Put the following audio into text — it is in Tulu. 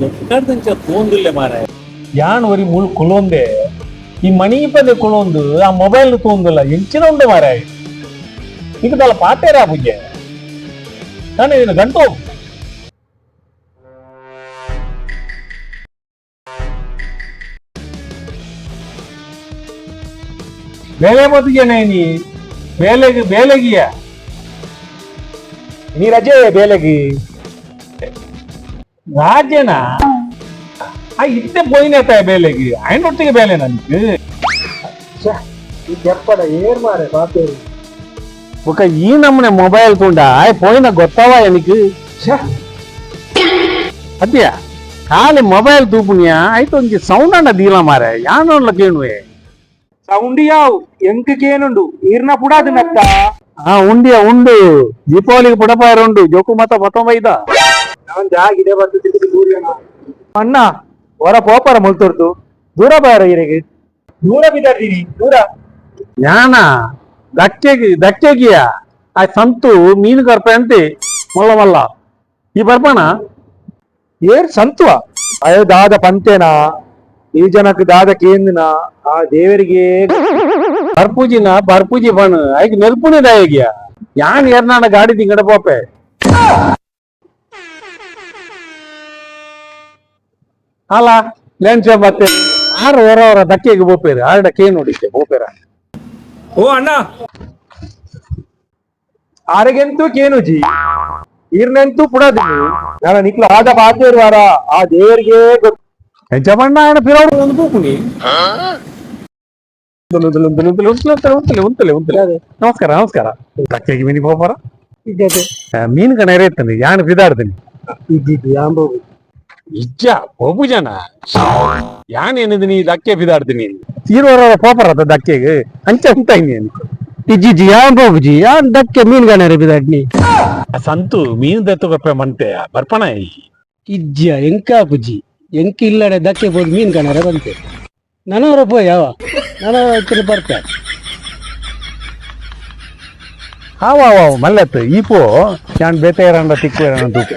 ಎಕ್ಕಡ್ದಂಚ ತೋಂದಿಲ್ಲ ಮಾರ ಯಾನ್ ಒರಿ ಮುಳು ಕುಲೊಂದೆ ಈ ಮಣಿ ಪದೆ ಕುಲೊಂದು ಆ ಮೊಬೈಲ್ ತೋಂದಿಲ್ಲ ಎಂಚಿನ ಉಂಡು ಮಾರ ಈಗ ತಲ ಪಾತೇರಾ ಪೂಜೆ ನಾನು ಇದನ್ನ ಗಂಟು. ಬೇಲೆ ಬದುಕೇನೆ ನೀ ಬೇಲೆಗೆ ಬೇಲೆಗಿಯ. ನೀ ರಜೆ ಬೇಲೆಗೆ. ರಾಜ್ಯನ ಆ ಇತ್ತೆ ಪೋಯಿನೇತ ಬೇಲೆಗೆ ಐನೊಟ್ಟಿಗೆ ಬೇಲೆ ನನಗೆ. ಎಪ್ಪಡ ಏರ್ ಮಾರೆ ಪಾತೇರು. ఒక ಈ ನಮ್ಮನೆ ಮೊಬೈಲ್ ತುಂಡ ಆಯ್ ಪೋಯಿನ ಗೊತ್ತವ എനിക്ക്. ಅದ್ಯಾ ಖಾಲಿ ಮೊಬೈಲ್ ತೂಪುನಿಯ ಆಯ್ತು ಒಂಜಿ ಸೌಂಡ್ ಅಂಡ ದೀಲ ಮಾರೆ ಯಾನೊಂಡ್ಲ ಕೇಣುವೆ. ಸೌಂಡ್ ಯಾವು ಎಂಕ್ ಕೇನುಂಡು ಈರ್ನ ಪುಡಾದು ನತ್ತ. ಆ ಉಂಡಿಯ ಉಂಡು ದೀಪಾವಳಿಗೆ ಪುಡಪಾಯರ ಉಂಡು ಜೋಕು ಮತ ಬತ್ತೊಂಬೈದ. ನಾನ್ ಜಾಗಿದೆ ಬತ್ತು ತಿರುಗಿ ದೂರ ಅಣ್ಣ ಹೊರ ಪೋಪರ ಮುಲ್ತೊರ್ದು ದೂರ ಬಾರ ಇರೆಗೆ ದೂರ ಬಿದ್ದಾಡ್ತೀನಿ ದೂರ. ಯಾನ ದಕ್ಕೆಗೆ ದಕ್ಕೆಗಿಯ ಆ ಸಂತು ಮೀನು ಕರ್ಪೆ ಅಂತೆ ಮೊಲ್ಲ ಮಲ್ಲ ಈ ಬರ್ಪಣ. ಏರ್ ಸಂತುವ ಅಯ್ಯೋ ದಾದ ಪಂತೇನಾ ಈ ಜನಕ್ಕೆ ದಾದ ಕೇಂದ್ರನ ಆ ದೇವರಿಗೆ. ಬರ್ಪೂಜಿನ ಬರ್ಪೂಜಿ ಬಣ್ಣ ಐಕ್ ನೆಲ್ಪುಣಿ ದಾಯಗಿಯ ಯಾನ್ ಏರ್ನಾಡ ಗಾಡಿ ತಿಂಗಡ ಪೋಪೆ. ಅಲ್ಲ ಲೆಂಚ ಮತ್ತೆ ಆರು ಹೊರ ಹೊರ ದಕ್ಕೆಗೆ ಬೋಪೇರು ಆರ್ಡ ಕೇ ನೋಡಿದ್ದೆ ಬೋಪೇರ. ಓ ಅಣ್ಣ ಆರೆಗೆಂತೂ ಕೇನುಜಿ ಈರ್ನೆಂತೂ ಪುಡದು ನಾನು ನಿಕ್ಲು ಆದ ಪಾತೇರು ವಾರ ಆ ದೇವರಿಗೆ ಗೊತ್ತು. ಎಂಚ ಬಣ್ಣ ఆయన ಪಿರವಡು ಒಂದು ಪೂಪುನಿ ಉಂತಲೆ ಉಂತಲೆ. ನಮಸ್ಕಾರ ನಮಸ್ಕಾರ. ದಕ್ಕೆಗೆ ಮೀನಿ ಪೋಪರ ಮೀನು ಕಣ ಇರ್ತದೆ ಯಾನ್ ಪಿದಾಡ್ತೀನಿ. ಇಜ್ಜ ಪೋಪು ಜನ ಯಾನ್ ಏನಿದ್ದೀನಿ ದಕ್ಕೆ ಪಿದಾಡ್ತೀನಿ ತೀರ್ವರ ಪೋಪರ ಅದ ದಕ್ಕೆಗೆ ಅಂಚ ಉಂಟ ನೀನು. ಇಜ್ಜಿ ಯಾನ್ ಪೋಪುಜಿ ಯಾನ್ ದಕ್ಕೆ ಮೀನ್ ಗಣರೆ ಬಿದಾಡ್ನಿ. ಸಂತು ಮೀನು ದತ್ತು ಕೊಪ್ಪೆ ಮಂತೆ ಬರ್ಪಣ. ಇಜ್ಜ ಎಂಕಾಪುಜಿ ಎಂಕ್ ಇಲ್ಲಡೆ ದಕ್ಕೆ ಪೋದು ಮೀನ್ ಗಣರೆ ಬಂತೆ ನನವರ ಪೋಯ್ ಅವ ನನವರ ಇತ್ತಿನ ಬರ್ತೆ. ಹಾವ ಹಾವ ಮಲ್ಲತ್ತು ಈಪೋ ಯಾನ್ ಬೇತೆ ಇರಂಡ ತಿಕ್ಕು ಇರಂಡ ತೂಪೆ.